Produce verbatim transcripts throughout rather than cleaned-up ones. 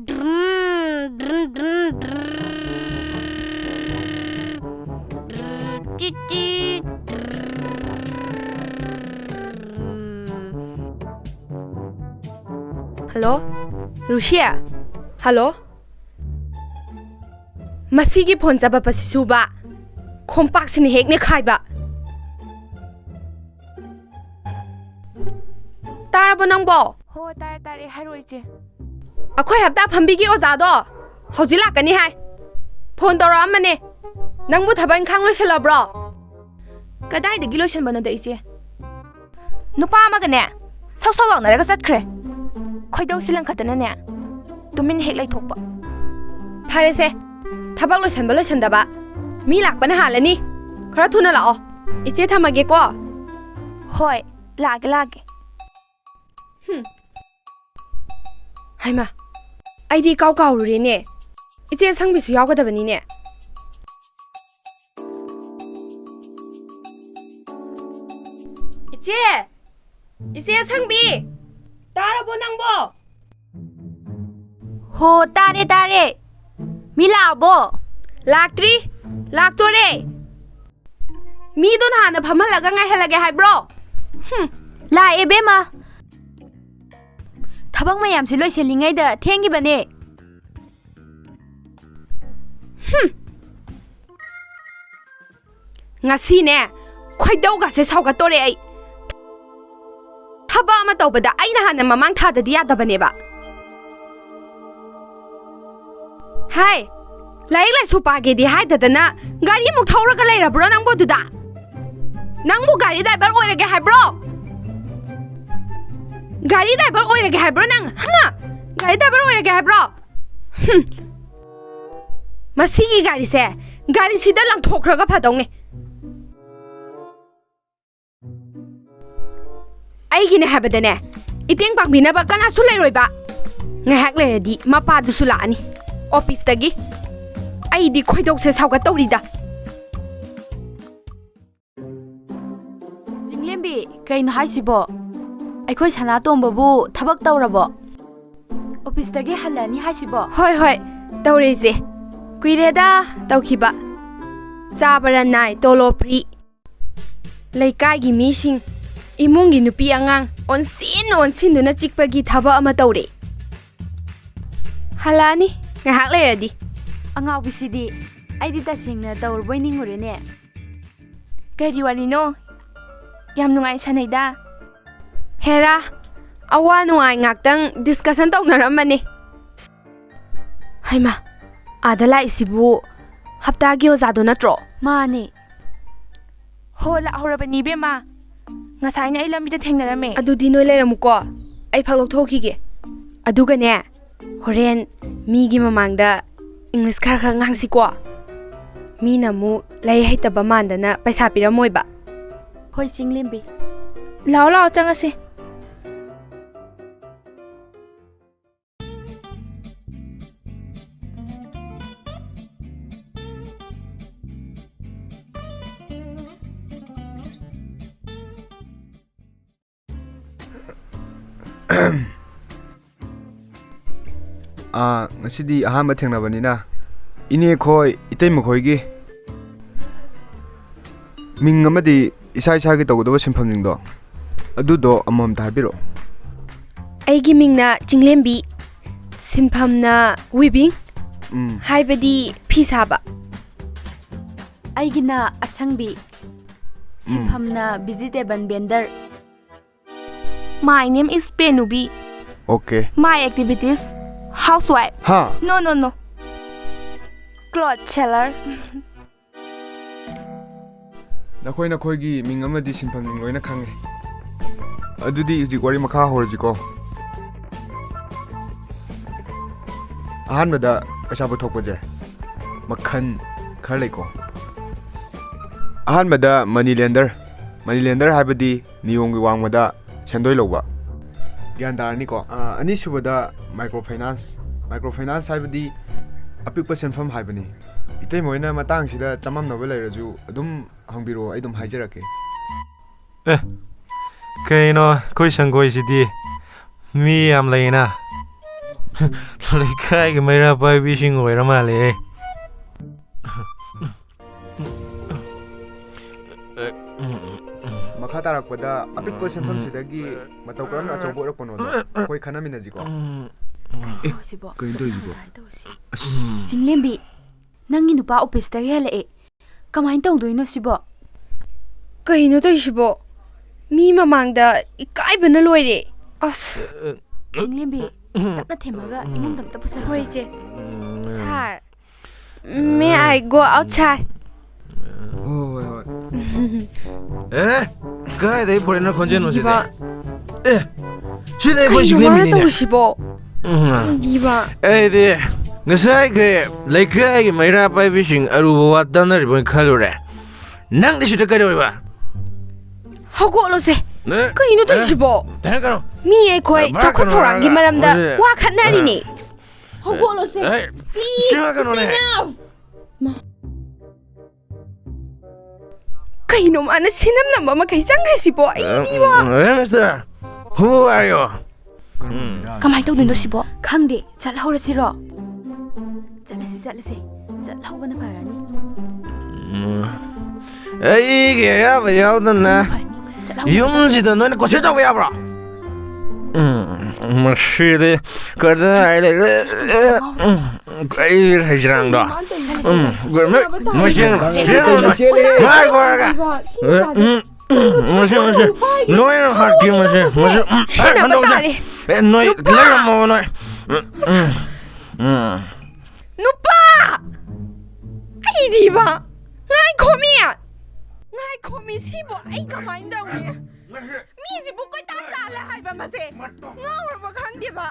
Drum, ꯗ꯭ꯔꯨꯝ, ꯗ꯭ꯔꯨꯝ, ꯗ꯭ꯔꯨꯝ꯫ ꯇꯤꯠ, ꯇꯤꯠ꯫ ꯍꯜꯂꯣ? ꯔꯨꯁꯤꯌꯥ? ꯍꯜꯂꯣ? ꯃꯁꯤꯒꯤ ꯐꯣꯟ ꯆꯕꯞ ꯑꯁꯤꯁꯨꯕ ꯈꯣꯝꯄꯥꯛꯁꯤꯅ ꯍꯦꯛ ꯅꯦꯈꯥꯏꯕ꯫ ꯇꯥꯔꯕꯣ ꯅꯪꯕꯣ? ꯍꯣ, ꯇꯥꯔꯦ, ꯇꯥꯔꯦ꯫ ꯍꯥꯏꯔꯛꯑꯣ, ꯏꯆꯦ꯫ ꯑꯩꯈꯣꯏ ꯍꯞꯇꯥ ꯐꯝꯕꯤꯒꯤ ꯑꯣꯖꯥꯗꯣ ꯍꯧꯖꯤꯛ ꯂꯥꯛꯀꯅꯤ ꯍꯥꯏ꯫ ꯐꯣꯟ ꯇꯧꯔꯛꯑꯝꯕꯅꯦ꯫ ꯅꯪꯕꯨ ꯊꯕꯛ ꯏꯪꯈꯥꯡ ꯂꯣꯏꯁꯤꯜꯂꯕ꯭ꯔꯣ? ꯀꯗꯥꯏꯗꯒꯤ ꯂꯣꯏꯁꯤꯟꯕꯅꯣꯗ, ꯏꯆꯦ? ꯅꯨꯄꯥ ꯑꯃꯒꯅꯦ, ꯁꯛ ꯁꯛ ꯂꯥꯎꯅꯔꯒ ꯆꯠꯈ꯭ꯔꯦ꯫ ꯈꯣꯏꯗꯧꯁꯤ ꯂꯪꯈꯠꯇꯅꯅꯦ, ꯇꯨꯃꯤꯟ ꯍꯦꯛ ꯂꯩꯊꯣꯛꯄ꯫ ꯐꯔꯦꯁꯦ, ꯊꯕꯛ ꯂꯣꯏꯁꯟꯕ ꯂꯣꯏꯁꯟꯗꯕ, ꯃꯤ ꯂꯥꯛꯄꯅ ꯍꯥꯜꯂꯅꯤ꯫ ꯈꯔ ꯊꯨꯅ ꯂꯥꯛꯑꯣ꯫ ꯏꯆꯦ, ꯊꯝꯃꯒꯦꯀꯣ꯫ ꯍꯣꯏ, ꯂꯥꯛꯑꯒꯦ, ꯂꯥꯛꯑꯒꯦ꯫ ꯍꯨꯝ꯫ ꯍꯩꯃꯥ, ꯑꯩꯗꯤ ꯏꯀꯥꯎ ꯀꯥꯎꯔꯨꯔꯦꯅꯦ꯫ ꯏꯆꯦ ꯑꯁꯪꯕꯤꯁꯨ ꯌꯥꯎꯒꯗꯕꯅꯤꯅꯦ꯫ ꯏꯆꯦ! ꯏꯆꯦ ꯑꯁꯪꯕꯤ! ꯇꯥꯔꯕꯣ ꯅꯪꯕꯣ? ꯍꯣ, ꯇꯥꯔꯦ, ꯇꯥꯔꯦ꯫ ꯃꯤ ꯂꯥꯛꯑꯕꯣ? ꯂꯥꯛꯇ꯭ꯔꯤ꯫ ꯂꯥꯛꯇꯣꯔꯦ꯫ ꯃꯤꯗꯣ ꯍꯥꯟꯅ ꯐꯝꯍꯜꯂꯒ ꯉꯥꯏꯍꯜꯂꯒꯦ ꯍꯥꯏꯕ꯭ꯔꯣ? ꯍꯨꯝ꯫ ꯂꯥꯛꯑꯦ, ꯕꯦꯝꯃ꯫ ꯊꯕꯛ ꯃꯌꯥꯝꯁꯤ ꯂꯣꯏꯁꯤꯜꯂꯤꯉꯩꯗ ꯊꯦꯡꯈꯤꯕꯅꯦ꯫ ꯍꯨꯝ꯫ ꯉꯁꯤꯅꯦ, ꯈꯣꯏꯗꯧꯒꯁꯦ ꯁꯥꯎꯒꯠꯇꯣꯔꯦ ꯑꯩ꯫ ꯊꯕꯛ ꯑꯃ ꯇꯧꯕꯗ ꯑꯩꯅ ꯍꯥꯟꯅ ꯃꯃꯥꯡ ꯊꯥꯗꯗꯤ ꯌꯥꯗꯕꯅꯦꯕ꯫ ꯍꯥꯏ, ꯂꯥꯏꯔꯤꯛ ꯂꯥꯏꯁꯨ ꯄꯥꯒꯦꯗꯤ ꯍꯥꯏꯗꯗꯅ ꯒꯥꯔꯤꯃꯨꯛ ꯊꯧꯔꯒ ꯂꯩꯔꯕ꯭ꯔꯣ ꯅꯪꯕꯨ ꯑꯗꯨꯗ? ꯅꯪꯕꯨ ꯒꯥꯔꯤ ꯗ꯭ꯔꯥꯏꯚꯔ ꯑꯣꯏꯔꯒꯦ ꯍꯥꯏꯕ꯭ꯔꯣ? ꯒꯥꯔꯤ ꯗ꯭ꯔꯥꯏꯚꯔ ꯑꯣꯏꯔꯒꯦ ꯍꯥꯏꯕ꯭ꯔꯣ ꯅꯪ? ꯍꯥ? ꯒꯥꯔꯤ ꯗ꯭ꯔꯥꯏꯚꯔ ꯑꯣꯏꯔꯒꯦ ꯍꯥꯏꯕ꯭ꯔꯣ? ꯍꯨꯝ꯫ ꯃꯁꯤꯒꯤ ꯒꯥꯔꯤꯁꯦ, ꯒꯥꯔꯤꯁꯤꯗ ꯂꯪꯊꯣꯛꯈ꯭ꯔꯒ ꯐꯗꯧꯅꯦ꯫ ꯑꯩꯒꯤꯅꯦ ꯍꯥꯏꯕꯗꯅꯦ, ꯏꯇꯦꯡ ꯄꯥꯡꯕꯤꯅꯕ ꯀꯅꯥꯁꯨ ꯂꯩꯔꯣꯏꯕ꯫ ꯉꯥꯏꯍꯥꯛ ꯂꯩꯔꯗꯤ ꯃꯄꯥꯗꯨꯁꯨ ꯂꯥꯛꯑꯅꯤ ꯑꯣꯐꯤꯁꯇꯒꯤ꯫ ꯑꯩꯗꯤ ꯈꯣꯏꯗꯧꯁꯦ ꯁꯥꯎꯒꯠꯇꯧꯔꯤꯗ꯫ ꯆꯤꯡꯂꯦꯝꯕꯤ, ꯀꯩꯅꯣ ꯍꯥꯏꯁꯤꯕꯣ? ꯑꯩꯈꯣꯏ ꯁꯅꯥꯇꯣꯝꯕꯕꯨ ꯊꯕꯛ ꯇꯧꯔꯕꯣ? ꯑꯣꯐꯤꯁꯇꯒꯤ ꯍꯜꯂꯛꯑꯅꯤ ꯍꯥꯏꯁꯤꯕꯣ? ꯍꯣꯏ, ꯍꯣꯏ, ꯇꯧꯔꯦ ꯏꯆꯦ꯫ ꯀꯨꯏꯔꯦꯗ ꯇꯧꯈꯤꯕ꯫ ꯆꯥꯕꯔ ꯅꯥꯏ, ꯇꯣꯂꯣꯞ ꯐ꯭ꯔꯤ꯫ ꯂꯩꯀꯥꯏꯒꯤ ꯃꯤꯁꯤꯡ, ꯏꯃꯨꯡꯒꯤ ꯅꯨꯄꯤ ꯑꯉꯥꯡ ꯑꯣꯟꯁꯤꯟ ꯑꯣꯟꯁꯤꯟꯗꯨꯅ ꯆꯤꯛꯄꯒꯤ ꯊꯕꯛ ꯑꯃ ꯇꯧꯔꯦ꯫ ꯍꯜꯂꯛꯑꯅꯤ ꯉꯥꯏꯍꯥꯛ ꯂꯩꯔꯗꯤ꯫ ꯑꯉꯥꯎꯕꯤꯁꯤꯗꯤ, ꯑꯩꯗꯤ ꯇꯁꯦꯡꯅ ꯇꯧꯔꯕꯣꯏ ꯅꯤꯡꯉꯨꯔꯦꯅꯦ꯫ ꯀꯔꯤ ꯋꯥꯔꯤꯅꯣ? ꯌꯥꯝ ꯅꯨꯡꯉꯥꯏ ꯁꯥꯟꯅꯩꯗ꯫ ꯍꯦꯔꯥ, ꯑꯋꯥ ꯅꯨꯡꯉꯥꯏ ꯉꯥꯛꯇꯪ ꯗꯤꯁꯀꯁꯟ ꯇꯧꯅꯔꯝꯕꯅꯦ꯫ ꯍꯩꯃꯥ, ꯑꯥꯗ ꯂꯥꯛꯏꯁꯤꯕꯨ ꯍꯞꯇꯥꯒꯤ ꯑꯣꯖꯥꯗꯣ ꯅꯠꯇ꯭ꯔꯣ? ꯃꯥꯅꯦ꯫ ꯍꯣ, ꯂꯥꯛꯍꯧꯔꯕꯅꯤ ꯏꯕꯦꯝꯃ꯫ ꯉꯁꯥꯏꯅ ꯑꯩ ꯂꯝꯕꯤꯗ ꯊꯦꯡꯅꯔꯝꯃꯦ꯫ ꯑꯗꯨꯗꯤ ꯅꯣꯏ ꯂꯩꯔꯝꯃꯨꯀꯣ, ꯑꯩ ꯐꯛ ꯂꯧꯊꯣꯛꯈꯤꯒꯦ꯫ ꯑꯗꯨꯒꯅꯦ, ꯍꯣꯔꯦꯟ ꯃꯤꯒꯤ ꯃꯃꯥꯡꯗ ꯏꯪꯂꯤꯁ ꯈꯔ ꯈꯔ ꯉꯥꯡꯁꯤꯀꯣ꯫ ꯃꯤꯅ ꯑꯃꯨꯛ ꯂꯥꯏꯔꯤꯛ ꯍꯩꯇꯕ ꯃꯥꯟꯗꯅ ꯄꯩꯁꯥ ꯄꯤꯔꯝꯃꯣꯏꯕ꯫ ꯍꯣꯏ, ꯆꯤꯡꯂꯦꯝꯕꯤ꯫ ꯂꯥꯛꯑꯣ, ꯂꯥꯛꯑꯣ, ꯆꯪꯉꯁꯤ꯫ ꯑꯥ, ꯉꯁꯤꯗꯤ ꯑꯍꯥꯟꯕ ꯊꯦꯡꯅꯕꯅꯤꯅ, ꯏꯅꯦ ꯈꯣꯏ, ꯏꯇꯩꯃ ꯈꯣꯏꯒꯤ ꯃꯤꯡ ꯑꯃꯗꯤ ꯏꯁꯥ ꯏꯁꯥꯒꯤ ꯇꯧꯒꯗꯕ ꯁꯤꯟꯐꯝꯁꯤꯡꯗꯣ, ꯑꯗꯨꯗꯣ ꯑꯃꯃꯝꯇ ꯍꯥꯏꯕꯤꯔꯛꯑꯣ꯫ ꯑꯩꯒꯤ ꯃꯤꯡꯅ ꯆꯤꯡꯂꯦꯝꯕꯤ, ꯁꯤꯟꯐꯝꯅ weaving, ꯎꯝ꯫ ꯍꯥꯏꯕꯗꯤ ꯐꯤ ꯁꯥꯕ꯫ ꯑꯩꯒꯤꯅ ꯑꯁꯪꯕꯤ, ꯁꯤꯟꯐꯝꯅ vegetable vender꯫ My name is ꯄꯦꯅꯨꯕꯤ꯫ Okay. My activities, housewife꯫ ꯍꯥ? No, no, no. Cloth seller꯫ ꯅꯈꯣꯏ ꯅꯈꯣꯏꯒꯤ ꯃꯤꯡ ꯑꯃꯗꯤ ꯁꯤꯟꯐꯝ ꯂꯣꯏꯅ ꯈꯪꯉꯦ꯫ ꯑꯗꯨꯗꯤ ꯍꯧꯖꯤꯛ ꯋꯥꯔꯤ ꯃꯈꯥ ꯍꯧꯔꯁꯤꯀꯣ꯫ ꯑꯍꯥꯟꯕꯗ ꯄꯩꯁꯥ ꯄꯨꯊꯣꯛꯄꯁꯦ ꯃꯈꯜ ꯈꯔ ꯂꯩꯀꯣ꯫ ꯑꯍꯥꯟꯕꯗ money lender꯫ Money lender ꯍꯥꯏꯕꯗꯤ ꯅꯤꯌꯣꯝꯒꯤ ꯋꯥꯡꯃꯗ ꯁꯦꯟꯗꯣꯏ ꯂꯧꯕ꯫ ꯒ꯭ꯌꯥꯟ ꯇꯥꯔꯅꯤꯀꯣ? ꯑ, ꯑꯅꯤꯁꯨꯕꯗ micro finance꯫ Micro finance ꯍꯥꯏꯕꯗꯤ ꯑꯄꯤꯛꯄ ꯁꯦꯟꯐꯝ ꯍꯥꯏꯕꯅꯤ꯫ ꯏꯇꯩꯃ ꯍꯣꯏꯅ ꯃꯇꯥꯡꯁꯤꯗ ꯆꯃꯝꯅꯕ ꯂꯩꯔꯁꯨ ꯑꯗꯨꯝ ꯍꯪꯕꯤꯔꯛꯑꯣ, ꯑꯩ ꯑꯗꯨꯝ ꯍꯥꯏꯖꯔꯛꯀꯦ꯫ ꯑꯦ, ꯀꯩꯅꯣ, ꯑꯩꯈꯣꯏ ꯁꯪꯒꯣꯏꯁꯤꯗꯤ ꯃꯤ ꯌꯥꯝ ꯂꯩꯅ꯫ ꯂꯩꯀꯥꯏꯒꯤ ꯃꯩꯔꯥ ꯄꯥꯏꯕꯤꯁꯤꯡ ꯑꯣꯏꯔ ꯃꯥꯜꯂꯦ꯫ ꯃꯈꯥ ꯇꯥꯔꯛꯄꯗ ꯑꯄꯤꯛꯄ ꯁꯦꯟꯐꯝꯁꯤꯗꯒꯤ ꯃꯇꯧ ꯀꯔꯝꯅ ꯑꯆꯧꯕ ꯑꯣꯏꯔꯛꯄꯅꯣꯗꯣ ꯑꯩꯈꯣꯏ ꯈꯟꯅꯃꯤꯟꯅꯁꯤꯀꯣ꯫ ꯀꯩꯅꯣ ꯁꯤꯕꯣ? ꯀꯩꯅꯣ ꯇꯧꯔꯤꯁꯤꯕꯣ? ꯆꯤꯡꯂꯦꯝꯕꯤ, ꯅꯪꯒꯤ ꯅꯨꯄꯥ ꯑꯣꯐꯤꯁꯇꯒꯤ ꯍꯜꯂꯛꯑꯦ꯫ ꯀꯃꯥꯏꯅ ꯇꯧꯗꯣꯏꯅꯣ ꯁꯤꯕꯣ? ꯀꯩꯅꯣ ꯇꯧꯔꯤꯁꯤꯕꯣ? ꯃꯤ ꯃꯃꯥꯡꯗ ꯏꯀꯥꯏꯕꯅ ꯂꯣꯏꯔꯦ꯫ ꯑꯁ꯫ ꯆꯤꯡꯂꯦꯝꯕꯤ, ꯇꯞꯅ ꯊꯦꯝꯃꯒ ꯏꯃꯨꯡꯗ ꯑꯝꯇ ꯄꯨꯁꯜꯂꯣ꯫ ꯍꯣꯏ, ꯏꯆꯦ꯫ Sir, may I go outside? ꯍꯣꯏ, ꯍꯣꯏ, ꯍꯣꯏ꯫ ꯑꯦ, ꯀꯥꯏꯗꯩ ꯐꯣꯔꯦꯟꯅꯔ ꯈꯣꯟꯖꯦꯜꯅꯣ ꯁꯤꯗꯤ? ꯑꯦ, ꯁꯤꯗꯤ ꯑꯩꯈꯣꯏ ꯀꯩꯅꯣ ꯃꯥꯅ ꯆꯤꯡꯂꯦꯝꯕꯤꯅꯤꯅꯦ꯫ ꯇꯧꯔꯤꯁꯤꯕꯣ? ꯎꯝ꯫ ꯑꯩꯗꯤꯕ꯫ ꯑꯩꯗꯤ ꯉꯁꯥꯏꯒꯤ ꯂꯩꯀꯥꯏꯒꯤ ꯃꯩꯔꯥ ꯄꯥꯏꯕꯤꯁꯤꯡ ꯑꯔꯨꯕ ꯋꯥ ꯇꯥꯟꯅꯔꯤꯕꯣꯏ ꯈꯜꯂꯨꯔꯦ꯫ ꯅꯪꯗꯤ ꯁꯤꯗ ꯀꯩꯗꯧꯔꯤꯕ? ꯍꯧꯒꯠꯂꯣꯁꯦ꯫ ꯅꯦ? ꯀꯩꯅꯣ ꯑꯦ? ꯇꯧꯔꯤꯁꯤꯕꯣ? ꯃꯤ ꯑꯩꯈꯣꯏ ꯚꯥꯏ, ꯆꯥꯎꯈꯠ ꯀꯩꯅꯣ ꯊꯧꯔꯥꯡꯒꯤ ꯍꯥꯏꯔꯒ ꯃꯔꯝꯗ ꯃꯁꯤ ꯋꯥ ꯈꯠꯅꯔꯤꯅꯦ꯫ ꯍꯧꯒꯠꯂꯣꯁꯦ꯫ ꯑꯦ, ꯆꯪꯉꯛꯀꯅꯣꯅꯦ꯫ ꯀꯩꯅꯣ ꯃꯥꯅ ꯁꯤꯅꯝ ꯅꯝꯕ ꯃꯈꯩ ꯆꯪꯈ꯭ꯔꯤꯁꯤꯕꯣ? ꯑꯩꯗꯤꯕ꯫ ꯑꯦ, mister, who are you? ꯀꯃꯥꯏꯅ ꯇꯧꯗꯣꯏꯅꯣ ꯁꯤꯕꯣ? ꯈꯪꯗꯦ, ꯆꯠꯍꯧꯔꯁꯤꯔꯣ? ꯆꯠꯂꯁꯤ, ꯆꯠꯂꯁꯤ꯫ ꯆꯠꯍꯧꯕꯅ ꯐꯔꯅꯤ꯫ ꯑꯩꯒꯤ ꯑꯌꯥꯕ ꯌꯥꯎꯗꯅ ꯐꯔꯅꯤ꯫ ꯆꯠꯍꯧꯕꯅ ꯌꯨꯝꯁꯤꯗ ꯅꯣꯏꯅ ꯀꯣꯆꯦ ꯇꯧꯕ ꯌꯥꯕ꯭ꯔꯣ? ꯎꯝ, ꯃꯁꯤꯗꯤ ꯀꯗꯥꯏ ꯂꯩꯔꯦ? ꯎꯝ, ꯑꯩ ꯍꯩꯖ꯭ꯔꯥꯡꯗꯣ꯫ ꯎꯝ, ꯃꯁꯤ, ꯉꯥꯏꯈꯣ ꯍꯥꯏꯔꯒ꯫ ꯎꯝ, ꯃꯁꯤ, ꯃꯁꯤ꯫ ꯅꯣꯏꯅ ꯍꯥꯠꯈꯤ ꯃꯁꯤ, ꯃꯁꯤ꯫ ꯎꯝ, ꯁꯤꯟꯅꯕ ꯍꯟꯗꯣꯛꯁꯦ꯫ ꯇꯥꯔꯦ꯫ ꯑꯦ, ꯅꯣꯏ ꯅꯨꯄꯥ! ꯂꯩꯔꯝꯃꯣ ꯅꯣꯏ꯫ ꯎꯝ, ꯎꯝ, ꯎꯝ꯫ ꯅꯨꯄꯥ! ꯑꯩꯗꯤꯕ! ꯉꯥꯏꯈꯣꯃꯤ! ꯉꯥꯏꯈꯣꯃꯤ, ꯁꯤꯕꯨ ꯑꯩ ꯀꯃꯥꯏꯅ ꯇꯧꯅꯤ? ꯃꯤꯁꯤꯕꯨ ꯀꯣꯏꯇꯥꯟ ꯇꯥꯜꯂꯦ ꯍꯥꯏꯕ ꯃꯁꯦ ꯉꯥꯎꯔꯕ ꯈꯪꯗꯦꯕ꯫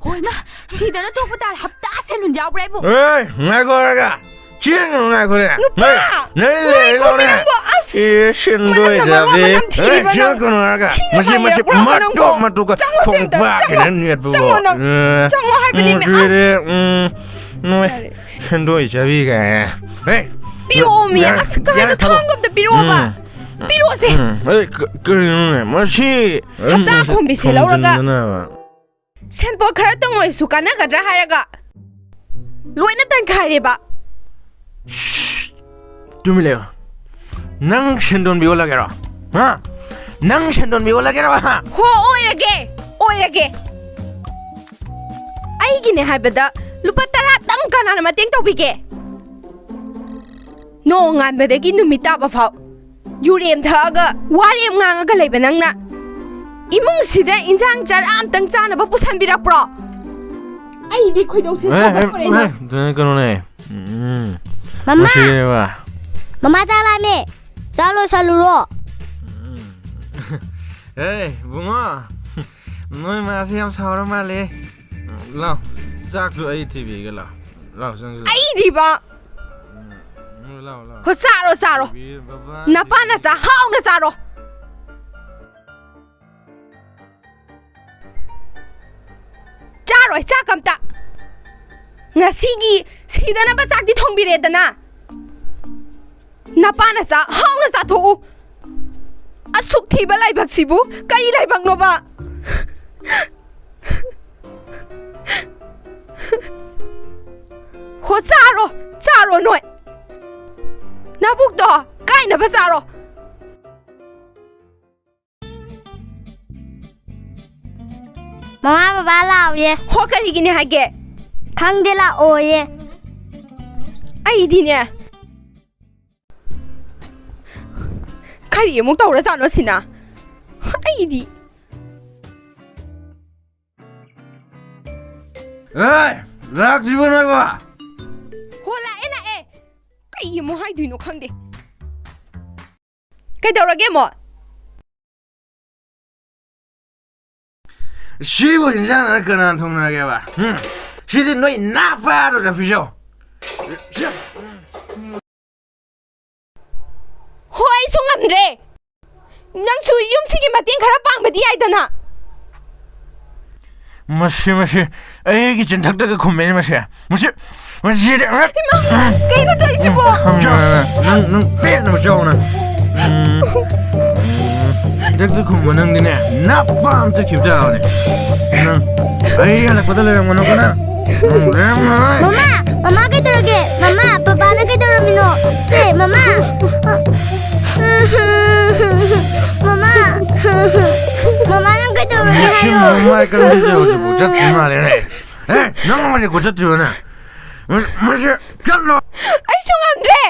ꯍꯣꯏ ꯃꯥ, ꯁꯤꯗꯅ ꯇꯣꯛꯄ ꯇꯥꯔꯦ꯫ ꯍꯞꯇꯥ ꯁꯦꯂꯨꯟ ꯌꯥꯎꯕ꯭ꯔꯥ ꯏꯕꯨꯡ? ꯑꯦ, ꯉꯥꯏꯈꯣ ꯍꯥꯏꯔꯒ꯫ ꯆꯦꯟꯒꯅꯨ, ꯉꯥꯏꯈꯣꯅꯦ꯫ ꯅꯨꯄꯥ! ꯅꯪ, ꯅꯪ ꯂꯩꯔꯦ, ꯉꯥꯏꯈꯣꯃꯤ ꯂꯧꯅꯦ꯫ ꯅꯪꯕꯨ, ꯑꯁ! ꯑꯦ, ꯁꯦꯟꯗꯣꯏ ꯃꯅꯝꯅ ꯃꯔꯣꯟ ꯑꯃ ꯆꯥꯕꯤ꯫ ꯅꯝꯊꯤꯔꯤꯕ ꯑꯦ, ꯅꯪ! ꯆꯦꯟꯒꯅꯨ ꯍꯥꯏꯔꯒ꯫ ꯊꯤꯅ ꯃꯁꯤ, ꯃꯁꯤ, ꯄꯥꯏꯔꯛꯄ꯭ꯔꯥ ꯃꯇꯣꯛ, ꯅꯪꯕꯨ? ꯃꯇꯣꯛꯀ ꯆꯪꯉꯣ, ꯊꯣꯡ ꯆꯪꯉꯣ, ꯄꯥꯛꯀꯦ ꯆꯪꯉꯣ, ꯅꯪ ꯅꯦꯠꯄꯕꯨ꯫ ꯆꯪꯉꯣ ꯅꯪ, ꯑꯦ, ꯆꯪꯉꯣ ꯍꯥꯏꯕꯅꯤ, ꯃꯁꯤꯗꯤ, ꯑꯁ! ꯎꯝ, ꯅꯣꯏ ꯁꯦꯟꯗꯣꯏ ꯆꯥꯕꯤ ꯀꯥꯏꯅ꯫ ꯍꯦ, ꯄꯤꯔꯛꯑꯣꯃꯤ꯫ ꯌꯥꯔꯦ, ꯑꯁ, ꯀꯩꯅꯣ, ꯌꯥꯔꯦ, ꯊꯥꯗꯣꯛꯑꯣ꯫ ꯊꯥꯡꯒ ꯑꯝꯇ ꯄꯤꯔꯛꯑꯣꯕ꯫ ꯎꯝ꯫ ꯄꯤꯔꯛꯑꯣꯁꯦ꯫ ꯎꯝ꯫ ꯑꯦ, ꯀ-, ꯀꯔꯤꯅꯣꯅꯦ? ꯃꯁꯤ ꯍꯞꯇꯥ ꯈꯣꯝꯕꯤꯁꯦ ꯂꯧꯔꯒ ꯊꯣꯝꯖꯤꯟꯗꯅꯕ꯫ ꯁꯦꯟꯄꯣꯠ ꯈꯔꯇꯪ ꯑꯣꯏꯔꯁꯨ ꯀꯥꯟꯅꯒꯗ꯭ꯔꯥ ꯍꯥꯏꯔꯒ ꯂꯣꯏꯅ ꯇꯟꯈꯥꯏꯔꯦꯕ꯫ ꯁ꯭ꯁ! ꯇꯨꯃꯤꯟ ꯂꯩꯌꯨ꯫ ꯅꯪ ꯁꯦꯟꯗꯣꯟꯕꯤ ꯑꯣꯜꯂꯒꯦꯔꯣ? ꯍꯥ? ꯅꯪ ꯁꯦꯟꯗꯣꯟꯕꯤ ꯑꯣꯜꯂꯒꯦꯔꯣ? ꯍꯥ? ꯍꯣ, ꯑꯣꯏꯔꯒꯦ, ꯑꯣꯏꯔꯒꯦ꯫ ꯑꯩꯒꯤꯅꯦ ꯍꯥꯏꯕꯗ ꯂꯨꯄꯥ ꯇꯔꯥꯇꯪ ꯀꯅꯥꯅ ꯃꯇꯦꯡ ꯇꯧꯕꯤꯒꯦ? ꯅꯣꯡ ꯉꯥꯟꯕꯗꯒꯤ ꯅꯨꯃꯤꯠ ꯇꯥꯕ ꯐꯥꯎ ꯌꯨꯔꯦꯝ ꯊꯛꯑꯒ ꯋꯥꯔꯦꯝ ꯉꯥꯡꯉꯒ ꯂꯩꯕ ꯅꯪꯅ ꯏꯃꯨꯡꯁꯤꯗ ꯏꯟꯖꯥꯡ ꯆꯔꯥ ꯑꯝꯇꯪ ꯆꯥꯅꯕ ꯄꯨꯁꯟꯕꯤꯔꯛꯄ꯭ꯔꯣ? ꯑꯩꯗꯤ ꯈꯣꯏꯗꯧꯁꯦ ꯑꯦ, ꯑꯦ, ꯁꯥꯎꯒꯠꯇꯣꯔꯦ, ꯏꯃꯥ꯫ ꯑꯦ, ꯀꯩꯅꯣꯅꯦ꯫ ꯎꯝ, ꯃꯃꯥ! ꯃꯁꯤꯅꯦꯕ꯫ ꯃꯃꯥ, ꯆꯥꯛ ꯂꯥꯝꯃꯦ꯫ ꯆꯥ ꯂꯣꯏꯁꯜꯂꯨꯔꯣ꯫ ꯑꯦ, ꯏꯕꯨꯡꯉꯣ꯫ ꯅꯣꯏ ꯃꯥꯁꯦ ꯌꯥꯝ ꯁꯥꯎꯔ ꯃꯥꯜꯂꯦ꯫ ꯂꯥꯎ, ꯆꯥꯛꯁꯨ ꯑꯩ ꯊꯤꯕꯤꯒꯦ, ꯂꯥꯎ꯫ ꯂꯥꯎ, ꯆꯪꯁꯤꯜꯂꯣ꯫ ꯑꯩꯗꯤꯕ꯫ ꯎꯝ, ꯂꯥꯎ, ꯂꯥꯎ꯫ ꯍꯣ, ꯆꯥꯔꯣ, ꯆꯥꯔꯣ꯫ ꯊꯤꯕꯤꯒꯦ, ꯕꯕꯥ, ꯅꯄꯥ ꯊꯤꯕꯤꯒꯦ꯫ ꯅꯆꯥ ꯍꯥꯎꯅ ꯆꯥꯔꯣ꯫ ꯆꯥꯔꯣꯏ ꯆꯥꯛ ꯑꯝꯇ꯫ ꯉꯁꯤꯒꯤ ꯁꯤꯗꯅꯕ ꯆꯥꯛꯇꯤ ꯊꯣꯡꯕꯤꯔꯦꯗꯅ꯫ ꯅꯄꯥ ꯅꯆꯥ ꯍꯥꯎꯅ ꯆꯥꯊꯣꯛꯎ꯫ ꯑꯁꯨꯛ ꯊꯤꯕ ꯂꯥꯏꯕꯛꯁꯤꯕꯨ ꯀꯔꯤ ꯂꯥꯏꯕꯛꯅꯣꯕ? ꯍꯣ, ꯆꯥꯔꯣ, ꯆꯥꯔꯣ ꯅꯣꯏ꯫ ꯅꯕꯨꯛꯇꯣ ꯀꯥꯏꯅꯕ ꯆꯥꯔꯣ꯫ ꯃꯃꯥ, ꯕꯕꯥ ꯂꯥꯛꯑꯣꯌꯦ꯫ ꯍꯣ, ꯀꯔꯤꯒꯤꯅꯦ ꯍꯥꯏꯒꯦ? ꯈꯪꯗꯦ, ꯂꯥꯛꯑꯣꯌꯦ꯫ ꯑꯩꯗꯤꯅꯦ, ꯀꯔꯤ ꯑꯃꯨꯛ ꯇꯧꯔꯖꯥꯠꯅꯣ ꯁꯤꯅ? ꯑꯩꯗꯤ꯫ ꯑꯦ, ꯂꯥꯛꯇ꯭ꯔꯤꯕꯣ ꯅꯣꯏꯕꯣ? ꯍꯣ, ꯂꯥꯛꯑꯦ, ꯂꯥꯛꯑꯦ꯫ ꯀꯩ ꯑꯃꯨꯛ ꯍꯥꯏꯗꯣꯏꯅꯣ ꯈꯪꯗꯦ꯫ ꯀꯩꯗꯧꯔꯒꯦ ꯑꯃꯨꯛ? ꯁꯤꯕꯨ ꯏꯟꯖꯥꯡꯅ ꯀꯅꯥ ꯊꯣꯡꯅꯒꯦꯕ? ꯍꯨꯝ? ꯁꯤꯗꯤ ꯅꯣꯏ ꯅꯥꯄꯥꯗꯨꯗ ꯄꯤꯖꯧ꯫ ꯍꯣ, ꯑꯩꯁꯨ ꯉꯝꯗ꯭ꯔꯦ꯫ ꯅꯪꯁꯨ ꯌꯨꯝꯁꯤꯒꯤ ꯃꯇꯦꯡ ꯈꯔ ꯄꯥꯡꯕꯗꯤ ꯌꯥꯏꯗꯅ꯫ ꯃꯁꯤ, ꯃꯁꯤ, ꯑꯩꯒꯤ ꯆꯤꯟꯊꯛꯇꯒ ꯈꯨꯝꯃꯦꯅꯦ ꯃꯁꯤ꯫ ꯃꯁꯤ, ꯃꯁꯤꯗꯤ, ꯏꯃꯥ, ꯀꯩꯅꯣ ꯇꯧꯔꯤꯁꯤꯕꯣ? ꯈꯪꯉꯦ꯫ ꯅꯪ, ꯅꯪ ꯄꯦꯟꯅꯕ ꯆꯥꯎ ꯅꯪ꯫ ꯎꯝ, ꯎꯝ, ꯍꯟꯗꯛꯇꯤ ꯈꯨꯝꯕ ꯅꯪꯗꯤꯅꯦ, ꯅꯄꯥ ꯑꯃ ꯆꯠꯈꯤꯕ ꯇꯥꯕꯅꯦ꯫ ꯅꯪ, ꯑꯩ ꯍꯜꯂꯛꯄꯗ ꯂꯩꯔꯝꯒꯅꯨꯀꯣ ꯅꯪ꯫ ꯅꯪ ꯂꯩꯔꯝꯃꯔꯣꯏ꯫ ꯃꯃꯥ, ꯃꯃꯥ ꯀꯩꯗꯧꯔꯒꯦ? ꯃꯃꯥ, ꯄꯄꯥꯅ ꯀꯩꯗꯧꯔꯝꯃꯤꯅꯣ? ꯁꯦ, ꯃꯃꯥ꯫ ꯃꯃꯥ꯫ ꯃꯃꯥ, ꯅꯪ ꯀꯩꯗꯧꯔꯒꯦ ꯃꯁꯤ ꯍꯥꯏꯌꯣ? ꯃꯃꯥꯏ ꯀꯟꯕꯁꯦ ꯍꯧꯖꯤꯛꯐꯥꯎ ꯆꯠꯇ꯭ꯔꯤ ꯃꯥꯜꯂꯦꯅꯦ꯫ ꯑꯦ, ꯅꯪ ꯍꯧꯖꯤꯛꯐꯥꯎ ꯆꯠꯇ꯭ꯔꯤꯕꯅꯦ? ꯃ-, ꯃꯁꯤ ꯆꯠꯂꯣ꯫ ꯑꯩꯁꯨ ꯉꯝꯗ꯭ꯔꯦ꯫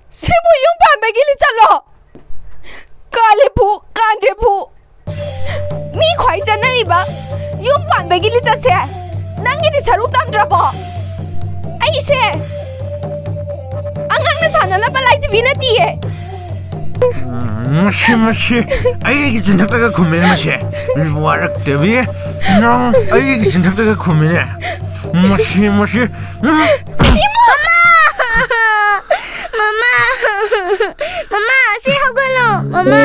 ꯁꯤꯕꯨ ꯌꯨꯝ ꯄꯥꯟꯕꯒꯤ ꯂꯤꯆꯠꯂꯣ? ꯀꯥꯂꯦꯐꯨ, ꯀꯥꯟꯗ꯭ꯔꯦꯐꯨ꯫ ꯃꯤ ꯈ꯭ꯋꯥꯏ ꯆꯠꯅꯔꯤꯕ ꯌꯨꯝ ꯄꯥꯟꯕꯒꯤ ꯂꯤꯆꯠꯁꯦ ꯅꯪꯒꯤꯗꯤ ꯁꯔꯨꯛ ꯇꯝꯗ꯭ꯔꯕꯣ? ꯑꯩꯁꯦ ꯑꯉꯥꯡꯅ ꯁꯥꯟꯅꯅꯕ ꯂꯥꯏꯖꯕꯤ ꯅꯠꯇꯤꯌꯦ꯫ ꯎꯝ, ꯃꯁꯤ, ꯃꯁꯤ ꯑꯩꯒꯤ ꯆꯤꯟꯊꯛꯇꯒ ꯈꯨꯝꯃꯦ ꯃꯁꯦ꯫ ꯋꯥꯔꯛꯇꯕꯤ, ꯅꯪ ꯑꯩꯒꯤ ꯆꯤꯟꯊꯛꯇꯒ ꯈꯨꯝꯃꯤꯅꯦ꯫ ꯃꯁꯤ, ꯃꯁꯤ, ꯎꯝ꯫ ꯃꯃꯥ! ꯃꯃꯥ! ꯃꯃꯥ, ꯁꯤ ꯍꯧꯒꯠꯂꯣ! ꯃꯃꯥ!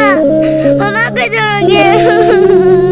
ꯃꯃꯥ, ꯀꯩꯗꯧꯔꯒꯦ?